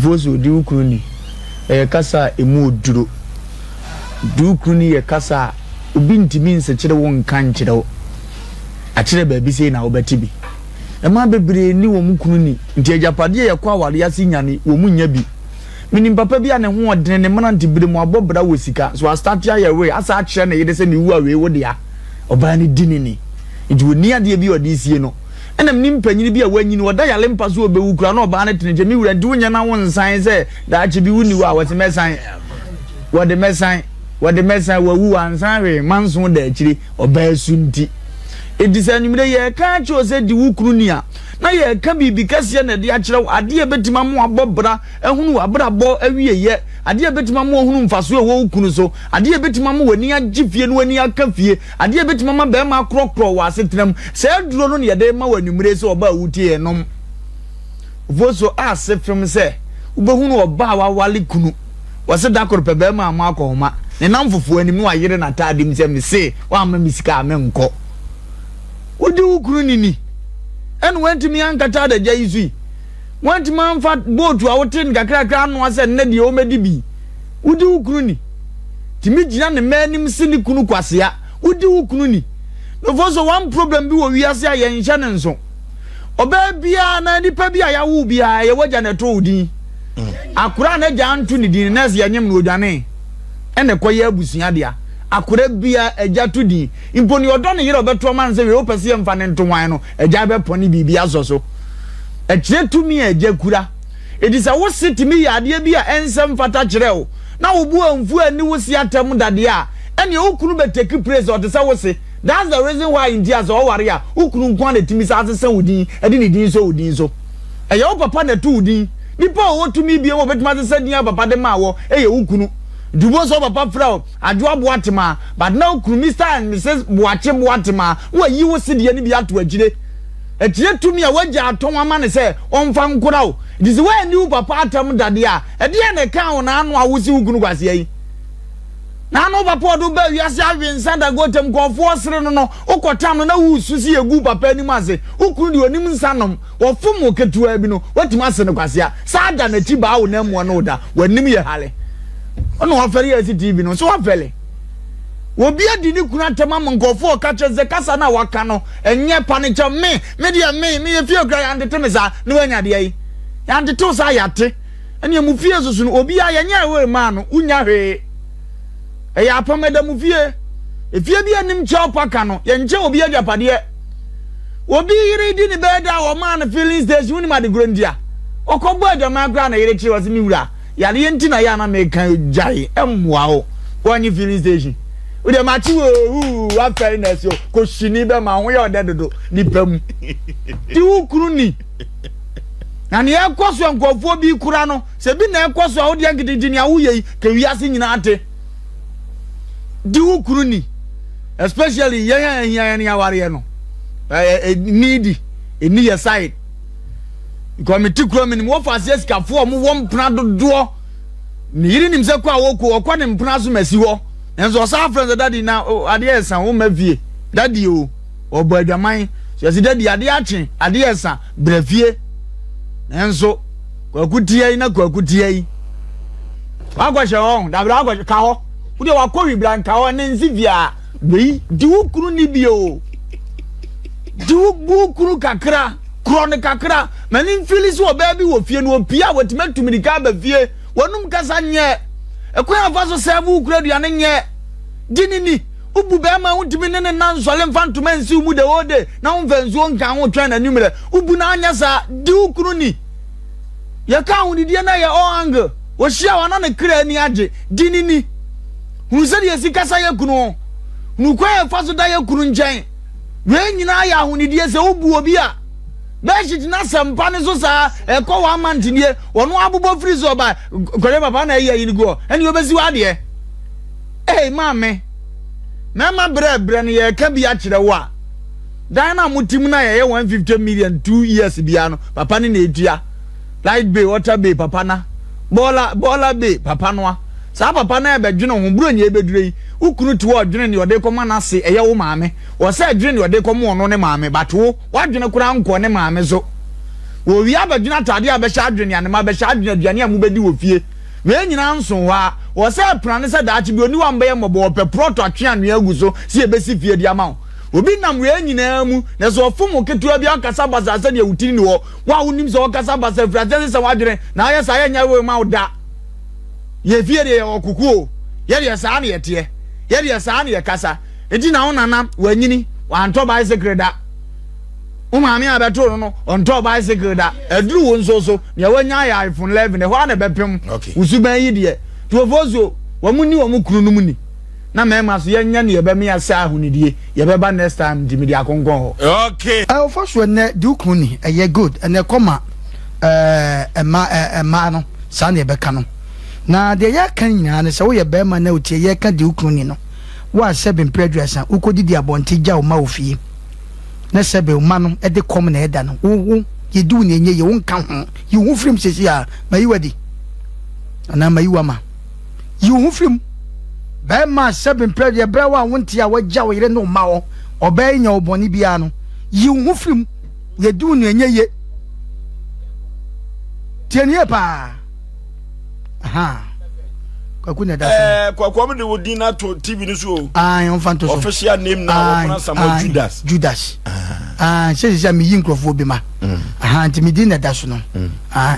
Ofosu, di wo kunu ni. Ɛyɛ kasa a emu oduro. Di wo kunu ni yɛ kasa a obi ntumi nsekyere wo nka nkyerɛ wo. Akyerɛ baabi sei na wobɛte bi. Mmaa bebree nni wɔn kunu ni, nti agyapadeɛ a yɛkɔ awareɛ ase nya no, wɔn nnya bi. Menim papa bi a ne ho ɔdene, ne mmerantebere mu, abɔ bra wɔ sika, so astate ayɛ wei, asa akyerɛ ne yere sɛ mewu a wei wo dea. Ɔbaa no di ne ni, nti ɔnni adeɛ bi a ɔde resie no. Ɛna menim panyini bi a wanyini, ɔda yare mpa so ɔbɛwu koraa na ɔbaa no tene nkyɛn, me wura nti wonyɛ na wonsan sɛ daakye bi wonni hɔ a, wɔse mɛsan, wɔde mɛsan, wɔde mɛsan, wawu wansan hwee, manso da akyire, ɔbaa su nti. Enti sɛ anwummere yɛreka akyerɛ wo sɛ di wo kunu ni a, na yɛreka biribi kɛseɛ na ɛde akyerɛ wo, adeɛ a ɛbɛtumi ama wabɔ bra, ahunu w'abrabɔ awieeɛ, adeɛ a ɛbɛtumi ama wahunu mfasoɔ a ɛwɔ wo kunu so, adeɛ a ɛbɛtumi ama w'ani agye fie na w'ani aka fie, adeɛ a ɛbɛtumi ama barima akorɔkorɔ wɔ asetena mu. Saa aduro no na yɛde rema wo anwummere sɛ ɔbaa a wotie yɛn nom. Voso ase fem sɛ wobɛhunu ɔbaa a wawale kunu. Wɔse da koro pɛ barima a moakɔhoma ne namfofoɔ anim na wayere n'ataade mu sɛ mese woamma me sika a menkɔ. Wodi wo kunu ni ni ɛna wantumi ankata adagya yi so yi. Wantumi amfa bootu a wote no kakrakra anoa sɛ nnɛ deɛ ɔmmɛdi bi. Wodi wo kunu ni. Tumi gyina ne mma anim se ne kunu kwasea. Wodi wo kunu ni. Nofo so one problem bi wɔ wiase a yɛnhyɛ no nso. Ɔbaa biara anaa nipa bi a yɛawo biara ɛyɛ w'agya na ɛtoo wo din. Akora a n'agya anto ne din no, nɛɛse yɛnyem no odwanee ɛna ɛkɔyɛ abusua dea. Akora biara agya to din. Mpo nea ɔdɔ ne yere a ɔbɛto ama no sɛ wei wopɛ sɛ yɛmfa no nto hwan no, agya bɛpɔne biribi asɔ so. Ɛkyerɛ tumi a agya kura. Enti sɛ wo se tumi yɛ adeɛ bi a ɛnsɛ mfata kyerɛ wo na wo bo amfu anni wo se atɛm da deɛ a, ɛneɛ wo kunu bɛ take place ɔte sɛ wo se. That's the reason why nti a sɛ ɔware a, wo kunu nko ara na ɛtumi san sesa wo din de ne din sɔ wo din so. Ɛyɛ wo papa na ɛto wo din. Nipa a ɔwɔ tumi bio a ɔbɛtumi asesa din a papa de maa wɔ yɛ wo kunu. Nti wobɛhu sɛ wo papa frɛ wo Adwoa Boatemaa, but na wo kunu Mister and Misis Boakye Boatemaa na wayi wo sedeɛ no bi ato akyire. Ɛkyerɛ tumi a w'agya atɔn ama no sɛ ɔmfa nkora wo. Nti sɛ woanni wo papa atɛm da deɛ a, ɛdeɛn na ɛkaa wo n'ano a wose wo kunu kwasea yi? N'ano wo papa a ɔde wo baa wiase awe nsa da gotam nkurɔfoɔ sere no no, wokɔtam no na woresu sɛ yɛgu wo papa anim ase. Wo kunu deɛ ɔnim nsa nom. Wɔfom wo ketewaa bi no, woatumi ase no kwasea. Saa da n'akyi baa wo nan mu ɔne wo da. W'anim yɛ hare. Ɔna wafɛre yɛ asi TV no so wafɛre. Obi adi ne kunu atɛm ama nkurɔfoɔ ɔka kyerɛ sɛ kasa no a waka no ɛnyɛ pa no kyɛ me me deɛ me meyɛ fie kura yɛantete me saa na wanya deɛ yi yɛantete wo saa yɛate ɛneɛ mu fie soso no obiara yɛnyɛ ɛwɔ maa no wonya hwee ɛyɛ apam ɛda mu fie efie bi anim kyɛw pa ka no yɛnkyɛ obi agyapadeɛ. Obi yere di ne bɛɛ da a wɔmaa no filling station, wonim ade korɔ nti a? Ɔkɔbɔ adwaman koraa na yere kyere ɔse me wura, yareɛ nti na yɛ a na meka gyae, ɛmmoa wo, wɔnye filling station. Wodeɛ makye wo huu, wafɛre na asi o, kɔhyini bɛma ho yɛ ɔdɛ dodo, nipa mu. Di wo kunu ni. Na nea ɛkɔ so a nkurɔfoɔ bi kora no, sɛ bi na ɛkɔ so a wodeɛ nketenkete nea woyɛ yi, ka wiase nyinaa te. Di wo kunu ni. Especially yɛn a ahia yɛn awareɛ no needy ɛni yɛ side because me ti kura mi nim wɔfa aseɛ sikafoɔ ɔmo wɔ mpena dodoɔ ne yere nim sɛ kɔ a wɔkɔ ɔkɔ ne mpena so ma si hɔ nanso ɔsan afrɛ sɛ dadi na adeɛ ɛsa wɔn ma fie dadi o ɔbɔ adwaman so yɛsi dadi adeɛ akye adeɛ ɛsa brɛ fie nanso kwaku tia yi na kwaku tia yi wakɔhyɛ hɔ dabere wakɔhyɛ ka hɔ. Wo deɛ wakɔ wibra nka hɔ ne nsi fia wei di wo kunu ni bi o di wo bu kunu kakra korɔ no kakra ma ne mfili sɛ ɔbaa bi wɔ fie no opia a watumi atu mirika aba fie wɔnum kasa nyɛ ɛkwan afa so sɛ wo kura aduane nyɛ di ne ni wobu bɛrima wontumi ne ne nan nsɔle mfa ntoma nsiw mu the whole day na womfa nsuo nka ho twɛn n'anwummerɛ wobu no anyɛ saa di wo kunu ni yɛka ahonidie no yɛ all angle Ɔhyia wo a na ne kra ani agye. Di no ni. Hunu sɛdeɛ yɛsi kasa yɛ kunu ho. Hunu kwan a yɛfa so da yɛ kunu nkyɛn. Wei nyinaa yɛ ahonidie. Sɛ wobu obi a, bedsheet no asɛmpa no so saa, ɛkɔ one month nie, ɔno abobɔ firi so ɔba, kɔhwɛ papa na ayi ayi no gu hɔ, ɛne ɔbɛsi wɔ adeɛ. Ei maame, mɛma berɛ berɛ no yɛreka bi akyerɛ wo a, dan no a mote mu no a yɛyɛ 150 million 2 years biara no, papa no na ɛtua. Light bay, water bay, papa na. Bɔɔla, bɔɔla bay, papa noa. Saa papa no ɛbɛdwene ho, buro nyɛ ɛbɛdure yi. Wo kunu te hɔ ɔdwene deɛ ɔde kɔma n'ase, ɛyɛ wo maame. Ɔsɛ ɛdwene deɛ ɔde kɔma ɔno ne maame, but wo, w'adwene koraa nkɔ ne maame so. Wɔwie abɛdwene ataadeɛ a bɛhyɛ, adwene anema bɛhyɛ, adwene aduane a mobɛdi wɔ fie. Wei nyinaa nso hɔ a, wɔ sɛ ɛpena ne sɛ daakye bi ɔni hɔ a mobɛyɛ mmɔbɔ, ɔpɛ prɔto atwe anwea agu so sɛ yɛbɛsi fie de ama wo. Obi nam wei nyinaa mu, na sɛ ɔfom wo ketewa bi a ɔkasa basaa sɛdeɛ wo tiri nni hɔ. Wo a wonim sɛ ɔkasa basaa firi aseɛ sesa w'adwene na ayɛ saa yɛnyɛ wei ma wo da. Yɛn fie deɛ yɛwɔ koko o, yɛdeɛ saa na yɛteɛ, yɛdeɛ saa na yɛkasa. Nti na wo nana wanyini, wantɔ bicycle da. Wo maame a bɛtoo no no, ɔntɔɔ bicycle da. Aduru wo nso so, nea wanya ayɛ iPhone 11, ɛhɔ ara na ɛbɛpem. Okay. Wo suban yi deɛ, tuofoɔ so, wɔn ni wɔn kununom ni. Na mmarima so, yɛnyɛ nea ɛbɛma yɛasɛ ahonidie. Yɛbɛba next time nti mede akonkɔn hɔ. Okay. Ɛ ɔfa so ɛnɛ de wo kunu ni ɛyɛ good ɛnɛ kɔ ma ɛɛ ɛma ɛ ɛmaa no saa na yɛbɛka no na deɛ yɛka nyinaa ne sɛ woyɛ bɛrima na wotie yɛka de wo kunu ni no wo a sɛbe mpere aduasa wokɔdidi abɔnten gya wo ma wɔ fie na sɛbe wo ma no de kɔm na ɛda no wo wo yɛdi wo na ɛnyɛ yie wonka ho yi wo ho firim sɛsi a mayi wadi anaa mayi wama Yi wo ho firi mu. Barima a sɛbe mprɛ deɛ berɛ wo a wonte a wagya wo yere ne wo mma hɔ, ɔbaa yi nyɛ wo bɔne biara no, yi wo ho firi mu. Yɛdi wo no ɛnyɛ ye. Tie no yie paa. Aha. Kwaku na ɛda so. Eh, Kwaku ɔmo de wo din ato TV no so o. Ayi, ɔmfa nto so. Official name na wɔkona Samuel Judas. Judas. Ah, sɛ sɛ meyi nkurɔfoɔ bi ma. Mm. Aha, nti me din na ɛda so no. Mm. Ah,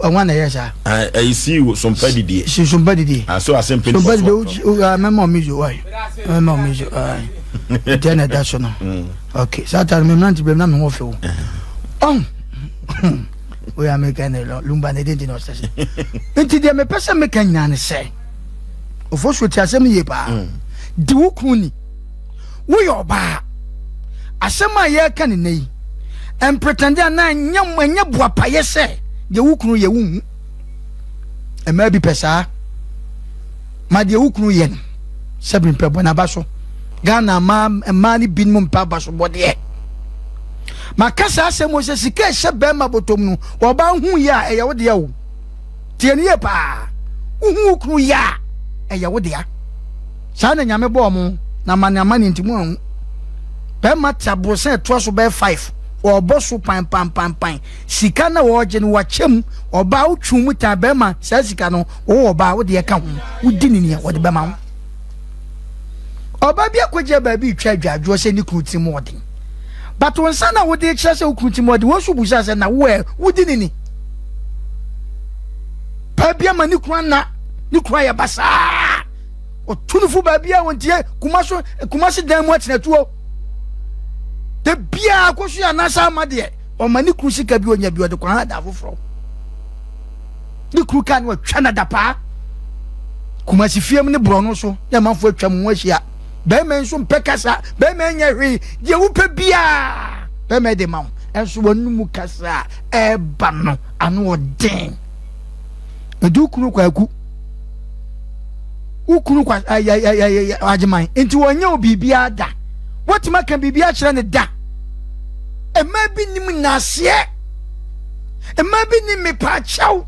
ɛwa na ɛyɛ saa. Ɛyi si sompa didie. Si sompa didie. Ah, so ase mpanyinfoɔ so. Sompa didie, mɛma ɔmi zo, wae. Mɛma ɔmi zo, ayi. Nti ɛna ɛda so no. Mm. Okay, saa ta no me mmerante bɛm na me ho fɛ wo. Ɔn. Oyɛ Amerika na lumba na ɛde nti na ɔsɛ sɛ. Nti deɛ mepɛ sɛ meka nyinaa ne sɛ, Ofosuo ti asɛm no yie paa. Di wo kunu ni. Woyɛ ɔbaa. Asɛm a yɛreka ne nnɛ yi, mpretɛnde anaa ɛnyɛ ɛnyɛ boapayɛ sɛ deɛ wo kunu yɛ wonhu. Mmaa bi pɛ saa. Ma deɛ wo kunu yɛ no, sɛbi mpɛ bɔ n'aba so. Ghana mmaa mmaa no binom mpɛ abasobɔdeɛ. Maka saa asɛm wɔ sɛ sika ɛhyɛ bɛrima bɔtɔm no, ɔbaa hu yɛ a ɛyɛ wo deɛ o. Tie no yie paa. Wohu wo kunu yɛ a, ɛyɛ wo dea. Saa na Nyame bɔɔ mo, na amane amane nti mo anhu. Bɛrima te aborosan ɛtoa so bɛyɛ five, ɔɔbɔ so pan pan pan pan. Sika na ɔɔgye no wakyɛ mu, ɔbaa wotwe mu tan bɛrima saa sika no, wowɔ ɔbaa wode ɛka ho, wodi ne nea ɔde bɛma wo. Ɔbaa bi akɔgyina baabi retwa adwadwoɔ sɛ ne kunu tirim ɔden. But wo nsa na wode kyerɛ sɛ wo kunu tirim ɔden, wɔn nso busa sɛ na wo ɛ, wodi ne ni. Paa bi ama ne kunu anna, ne kunu ayɛ basaa. Ɔtu no fo baabi a wɔntie kuma so kuma se dan mu atenatuo. Da biara kɔ so yɛ anaasɛ ama deɛ ɔma ne kunu sika bi ɔnya bi ɔde kwan ada foforɔ. Ne kunu kaa no atwa no adapaa. Kumasi fie mu ne borɔno so na amanfoɔ atwa mu ho ahyia. Bɛrima nso mpɛ kasa, bɛrima nyɛ hwee, deɛ wopɛ biara bɛrima de ma wo. Ɛnso wɔn mu kasa a ɛreba no ano ɔden. Ɛdi wo kunu kwaku. Wo kunu kwa ɛyɛyɛyɛ agyeman nti wɔnyɛ wo biribiara da. Wɔtumi aka biribi akyerɛ ne da. Mmaa bi nim nnaseɛ. Mmaa bi nim mepaakyɛw.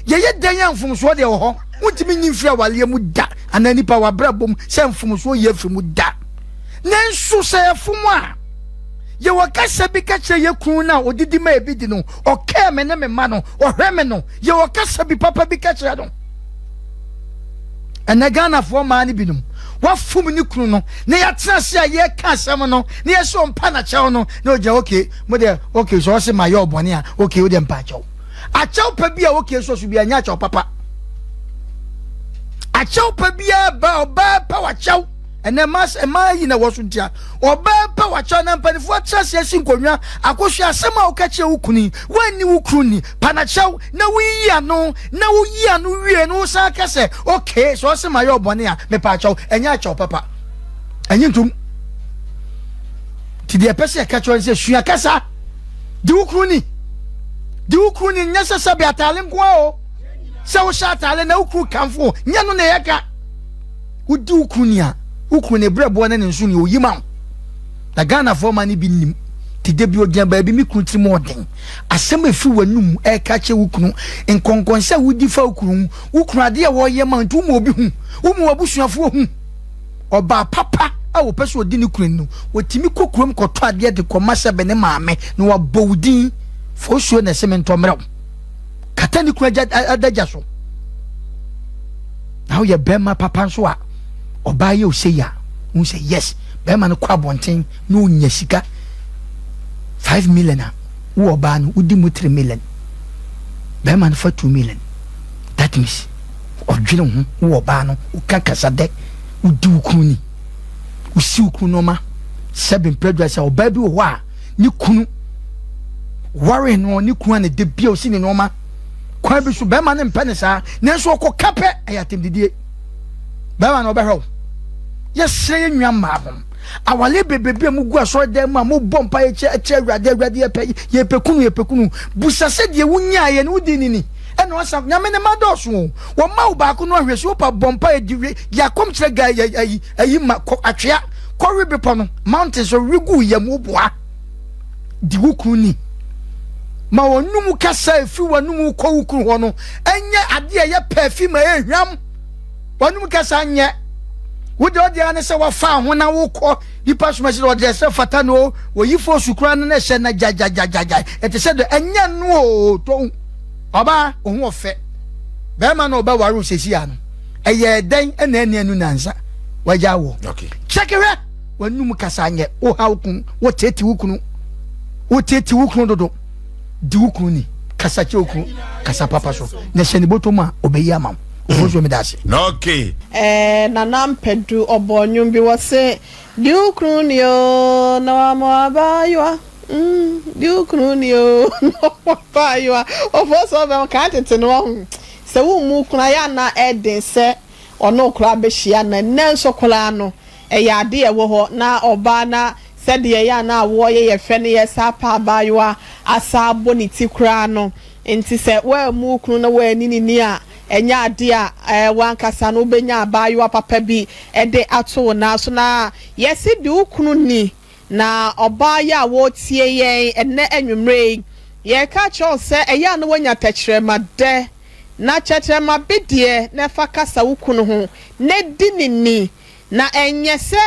Yɛyɛ dɛn a mfomsoɔ deɛ wɔ hɔ. Wontumi nyi mfiri awaleɛ mu da anaa nipa wabrabɔ mu sɛ mfomsoɔ yi afiri mu da. Nanso sɛ yɛfom a, yɛwɔ kasa bi ka kyerɛ yɛ kunu no a ɔdidi ma ebi di no, ɔkɛɛ me ne me mma no, ɔhwɛ me no, yɛwɔ kasa bi papa bi ka kyerɛ no. Ɛnɛ Ghanafoɔ mmaa no binom, wafom ne kunu no, na yɛatena ase a yɛreka asɛm no, na yɛsɛ ɔmpa n'akyɛw no, na ɔgyina okay, mo deɛ okay, sɛ ɔse ma yɛ ɔbɔne a, okay, wo deɛ mpa akyɛw. Akyɛw pa bi a okay so so bi ɛnyɛ akyɛw papa. Akyɛw pa biara ba ɔbaa pa wakyɛw. Ɛnɛ mmaa mmaa yi na ɛwɔ so ntia. Ɔbaa pa wakyɛw na mpanimfoɔ atena ase asi nkonnwa akosua asɛm a woka kyerɛ wo kunu yi, woanni wo kunu ni, pa n'akyɛw na woyiyi ano na woyi ano wie no wosan ka sɛ okay sɛ ɔse ma yɛ ɔbɔne a mepa akyɛw, ɛnyɛ akyɛw papa. Ɛnyɛ ntom. Nti deɛ ɛpɛ sɛ ɛka kyerɛ sɛ sua kasa. Di wo kunu ni. Di wo kunu ni nyɛ sɛ sɛbe ataale nko ara o. Sɛ wohyɛ ataale na wo kunu kamfo nyɛ no na ɛyɛ ka. Wodi wo kunu ni a, wo kunu ne brɛboɔ ne ne nso ni oyi ma wo. Na Ghanafoɔ ma no bi nnim. Te da bi ogyina baabi me kunu tirim ɔden. Asɛm a ɛfiri w'anum ɛreka kyerɛ wo kunu, nkɔnkɔnsa a wodi fa wo kunu ho, wo kunu adeɛ a wɔyɛ ma nti woma obi hu, woma w'abusuafoɔ hu. Ɔbaa papa a ɔpɛ sɛ ɔdi ne kunu ni no, ɔtumi kɔ kurom kɔtɔ adeɛ de kɔma sɛbe ne maame na wabɔ wo din. Fosuo na ɛsɛ me ntɔ mmerɛw. Kata ne kunu adagya so. Na woyɛ bɛrima papa nso a, ɔbaa yɛ ose ya. Wohu sɛ yes, bɛrima no kɔ abɔnten na onya sika 5 million a, wo ɔbaa no wodi mu 3 million. Bɛrima no fa 2 million. That means ɔdwene ho. Wo ɔbaa no woka kasa dɛ, wodi wo kunu ni, wosi wo kunu nneɛma. Sɛbi mpɛdwa sɛ ɔbaa bi wɔ hɔ a ne kunu ware no, ne kunu a ne de bia osi ne nneɛma kwan bi so, bɛrima no mpɛ ne saa, nanso ɔkɔ kapɛ ɛyɛ atɛmdidie. Bɛrima no ɔbɛhwɛ wo. Yɛsrɛ yɛ nua mmaa ho awale bebrebe a mugu asɔredan mu a mobɔ mpa yɛ kyerɛ kyerɛ Awurade. Awurade, yɛpɛ, yɛpɛ kunu, yɛpɛ kunu. Busa sɛ deɛ wonyaeɛ no wodi ne ni ɛna ɔsa Nyame ne ma dɔɔso o. Wɔma wo baako no ahwɛ so wopa bɔ mpa yɛ di yɛ akɔm kyerɛ ga yɛ ayi ayi ma kɔ atwea kɔwe bepɔ no mountain so regu yam. Woboa di wo kunu ni ma wɔnum kasa efiri wɔnum kɔ wo kunu hɔ no ɛnyɛ adeɛ a ɛyɛ perfume a ɛyɛ hwam. Wɔnum kasa nyɛ wode ɔde ara ne sɛ wafa ho na wokɔ nipa soma sɛ ɔde ɛsɛ fata no oyi fo sukura no na ɛhyɛ na gyagyagyagyagya ɛte sɛ de ɛnyɛ no o to ɔbaa ohun ɔfɛ bɛrima na ɔbɛware wo sɛsi ano ɛyɛ dɛn ɛna ɛne ɛnu nansa wagya wɔ kyɛkɛhwɛ wɔnum kasa nyɛ woha wo kunu, wotete wo kunu, wotete wo kunu dodo. Di wo kunu ni, kasa kyerɛ wo kunu, kasa papa so na hyɛ ne bɔtɔ mu a ɔbɛyi ama wo. Ofosuo mi da ase. Okay. Eh, Nana Mpadu ɔbɔ nnwom bi wɔ se, "Di wo kunu ni o, na wama w'abaayewa. Di wo kunu ni o, na wama w'abaayewa." Ofosuo bɛn kan tete no ɔho sɛ wommu wo kunu ayɛ ana ɛden sɛ ɔno koraa bɛhyia na nnɛ nso koraa no ɛyɛ ade a ɛwɔ hɔ na ɔbaa na sɛdeɛ ɛyɛ a na awoɔ yɛ yɛ fɛ no yɛ saa pa abaayewa asa abɔ ne ti koraa no. Nti sɛ woammu wo kunu na woanni ne ni a, ɛnyɛ ade a ɛɛ wankasa no wobɛnya abaayewa papa bi de ato wo nan so. Na yɛse di wo kunu ni. Na ɔbaa yi a wɔretie yɛn ɛnnɛ anwummerɛ yi, yɛreka akyerɛ wo sɛ ɛyɛ a na woanya tɛkyerɛma dɛ, na kyɛkyerɛma bi deɛ na ɛfa kasa wo kunu ho na di ne ni. Na ɛnyɛ sɛ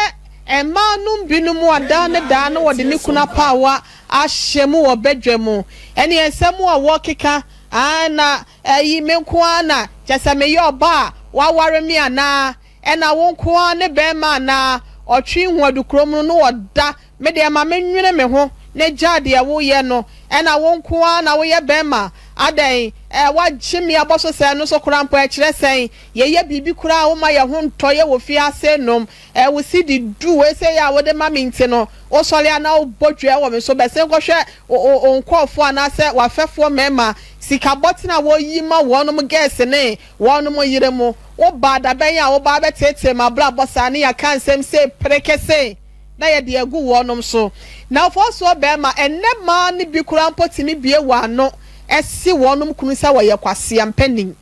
mmaa nom binom a daa ne daa na wɔde ne kunu apaawa ahyɛ mu wɔ badwa mu ɛne nsɛm a wɔkeka aa na ɛyi me nko ara na kyɛ sɛ meyɛ ɔbaa a waware me anaa ɛna wo nko ara ne bɛrima anaa ɔtwe hu adukurom no na ɔda me deɛ ma menwene me ho na gya deɛ woyɛ no ɛna wo nko ara na woyɛ bɛrima adɛn ɛ wagye me abɔ so sɛ ɛno so koraa mpo ɛkyerɛ sɛn yɛyɛ biribi koraa a woma yɛ ho ntɔ yɛ wɔ fie ase nom ɛ wo si di du wei sɛ yɛ a wode ma me nti no wosɔre a na wobɔ dua wɔ me so bɛsen kɔhwɛ o nkɔɔfoɔ anaasɛ wafɛfoɔ mmarima sika bɔtene a wɔyi ma wɔnom gɛɛse ne wɔnom yere mu. Woba dabɛn a woba bɛtetee ma abrabɔ saa ne yɛaka nsɛm sɛ pere na yɛde agu wɔnom so. Na ɔfɔsoɔ bɛrima, ɛnnɛ mmaa no bi koraa mpo tumi bie wɔn ano ɛsi wɔnom kunu sɛ wɔyɛ kwasea mpanin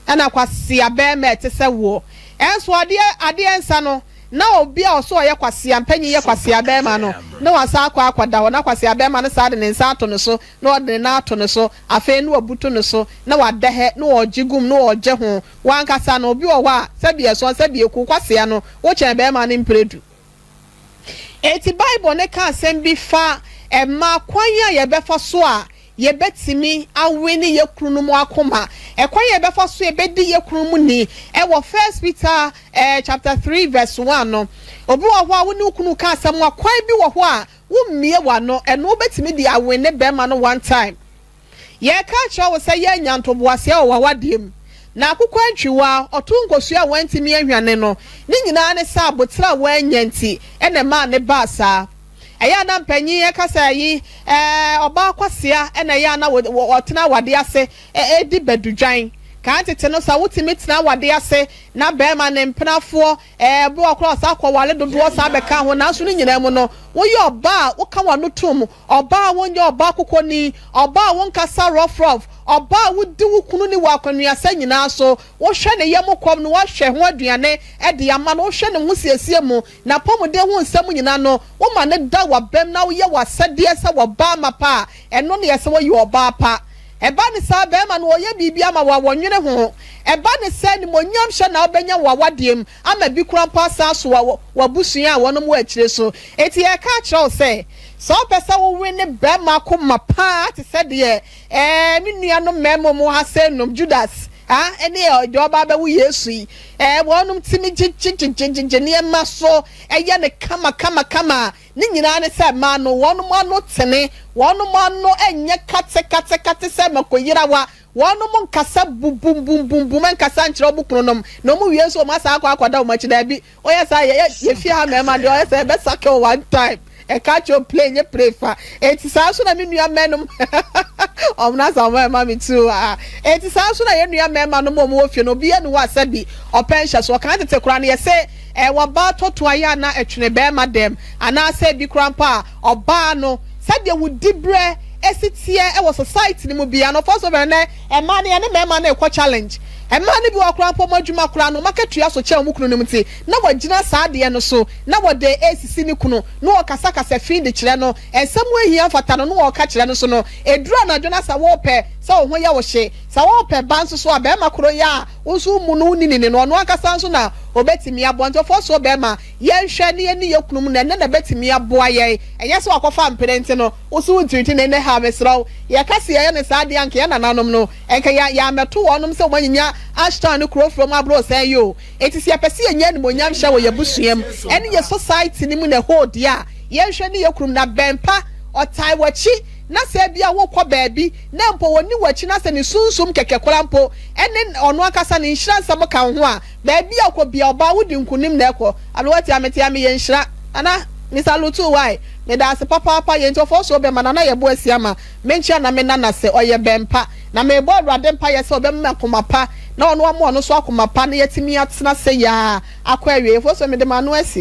ɛna kwasea bɛrima ɛte sɛ woɔ. Ɛnso adeɛ adeɛ nsa no na obi a ɔso ɔyɛ kwasea mpanyin yɛ kwasea bɛrima no na wasa akɔ akɔda hɔ na kwasea bɛrima no saa de ne nsa ato ne so na ɔde ne nan ato ne so, afei na wabutu ne so na wada hɛ na ɔgye gum na ɔgye ho. Wankasa no obi wɔ hɔ a sɛbi ɛsɔn sɛbi eku kwasea no wokyɛn bɛrima no mpere du. Eti Bible ne ka asɛm bi fa mmaa kwan a yɛbɛfa so a yɛbɛtumi awe ne yɛ kunu no mu akoma, ɛkwan yɛ yɛbɛfa so yɛbɛdi yɛ kunu mu ni. Ɛwɔ First Peter chapter 3 verse 1 no, obi wɔ hɔ a wo ne wo kunu ka asɛm a, kwan bi wɔ hɔ a wommie w'ano, ɛno wobɛtumi de awe ne bɛrima no one time. Yɛka kyerɛ wo sɛ yɛanya ntoboaseɛ wɔ w'awadeɛ mu na akokɔ antwiwa ɔto nkosua a wantumi ahwane no ne nyinaa ne sɛ aboterɛ a woanya nti ɛna ɛmaa ne baa saa. Ɛyɛ a na mpanyin ɛka sɛ ayi ɛɛ ɔbaa kwasea ɛna ɛyɛ a na wɔtena awadeɛ ase ɛdi badudwan. Kan tete no sa wotumi tena awadeɛ ase na bɛrima ne mpenafoɔ ɛɛ bi wɔ koraa ɔsa akɔwale dodoɔ saa bɛka ho, nanso ne nyinaa mu no woyɛ ɔbaa a woka w'ano tom, ɔbaa a wonyɛ ɔbaa kokoni, ɔbaa a wonkasa rough rough, ɔbaa a wodi wo kunu ne wɔ akwanuasa nyinaa so, wohwɛ ne yam kɔm no, woahwɛ ho aduane ɛde ama no, wohwɛ ne ho siesie mu na pɔmuden ho nsɛm nyinaa no woma ne da w'abam na woyɛ w'asɛdeɛ sɛ wɔbaa mapa a, ɛno ne yɛ sɛ wɔyɛ ɔbaa pa. Ɛba ne saa bɛrima no ɔyɛ biribi ama wo a wɔnwene ho. Ɛba ne sɛ nimonyam hyɛ na wobɛnya wɔ awadeɛ mu ama bi kora mpo asan so wɔ w'abusua a wɔnom wɔ akyire so. Enti yɛka akyerɛ wo sɛ Sɛ wopɛ sɛ wo wene bɛrima akoma paa te sɛ deɛ ɛɛ me nuanom mmarima mu ha sɛ nom Judas ah ɛne deɛ ɔba abɛwo Yesu yi, ɛɛ wɔnom tumi gyegyegyegyegye nneɛma so ɛyɛ ne kama kama kama. Ne nyinaa ne sɛ mmaa no wɔnom ano tene, wɔnom ano ɛnyɛ kate kate kate sɛ makoyirawa. Wɔnom nkasa bumbumbumbumbum nkasa nkyerɛ ɔmo kununom na ɔmo wie nso ɔmo asa akɔ akɔda ɔmo akyi. Daabi, ɔyɛ saa yɛ yɛfie ha mmarima deɛ, ɔyɛ sɛ ɛbɛsa kill one time, ɛka kyerɛ play nye play fa. Eti saa nso na me nua mɛnum ɔmo na sa ɔmo ɛma mi tu a. Eti saa nso na yɛ nua mmarima no mo ɔmo wɔ fie no, obi yɛ ne wɔ asɛ bi ɔpɛ nhyɛ so. Ɔkan tete koraa no, yɛsɛ wɔba tɔto ayɛ ana ɛtwene bɛrima dɛm anaasɛ bi koraa mpo a, ɔbaa no sɛdeɛ wodi berɛ esi teɛ ɛwɔ society no mu bia no fɔso bɛrɛ nɛ. Mmaa no, yɛne mmarima no ɛkɔ challenge. Mmaa no bi wɔ koraa mpo, ɔmo adwuma koraa no, ɔmo akatua so kyɛn ɔmo kunu no mu, ti na wɔgyina saa adeɛ no so na wɔde esisi ne kunu na wɔkasakasa fi de kyerɛ no nsɛm ehia mfata no na wɔka kyerɛ no so no. Eduru anadwo na sɛ wɔɔpɛ sɛ wɔn ho yɛ wɔ hye, sɛ wɔɔpɛ ba nso so a, bɛrima koro yɛ a nso mu no ni ne no, ɔno ankasa nso na obetumi aboa. Nti ɔfɔ so bɛrima, yɛnhwɛ ne yɛne yɛ kunu mu na ɛnɛ na bɛtumi aboa yɛn. Ɛnyɛ sɛ wakɔfa mpere nti no woso ntiriti na ɛnɛ ha. Mesrɛw, yɛka si yɛyɛ ne saa adeɛ anka yɛ nananom no ɛnka yɛ yɛamɛto wɔnom sɛ wɔn anyinya Ashtown ne kuro from aburo sɛn yi o. Eti sɛ yɛpɛ sɛ yɛnyɛ animonyam hyɛ wɔ yɛ busua mu ɛne yɛ society ne mu na ɛhɔ deɛ a, yɛnhwɛ ne yɛ kurom na bɛnpa ɔtae w'akyi na sɛ ebi a wokɔ baabi na mpo wɔni w'akyi na sɛ ne sunsum kɛkɛ kora mpo ɛne ɔno ankasa ne nhyira nsɛm ka wo ho a, baabi a kɔ bia, ɔbaa, wodi nkunim na ɛkɔ abewa tia me tia me yɛ nhyira ana mr lutu wae. Meda ase papaapa. Yɛn nti ɔfɔ so bɛma nana yɛ bo asi ama menkyia na me nana sɛ ɔyɛ bɛmpa na mebɔ Awurade mpa yɛ sɛ ɔbɛma akoma pa na ɔno ama ɔno so akoma pa na yɛtumi atena sɛ yaa akɔ awie. Yɛfɔ so mede ma ano asi.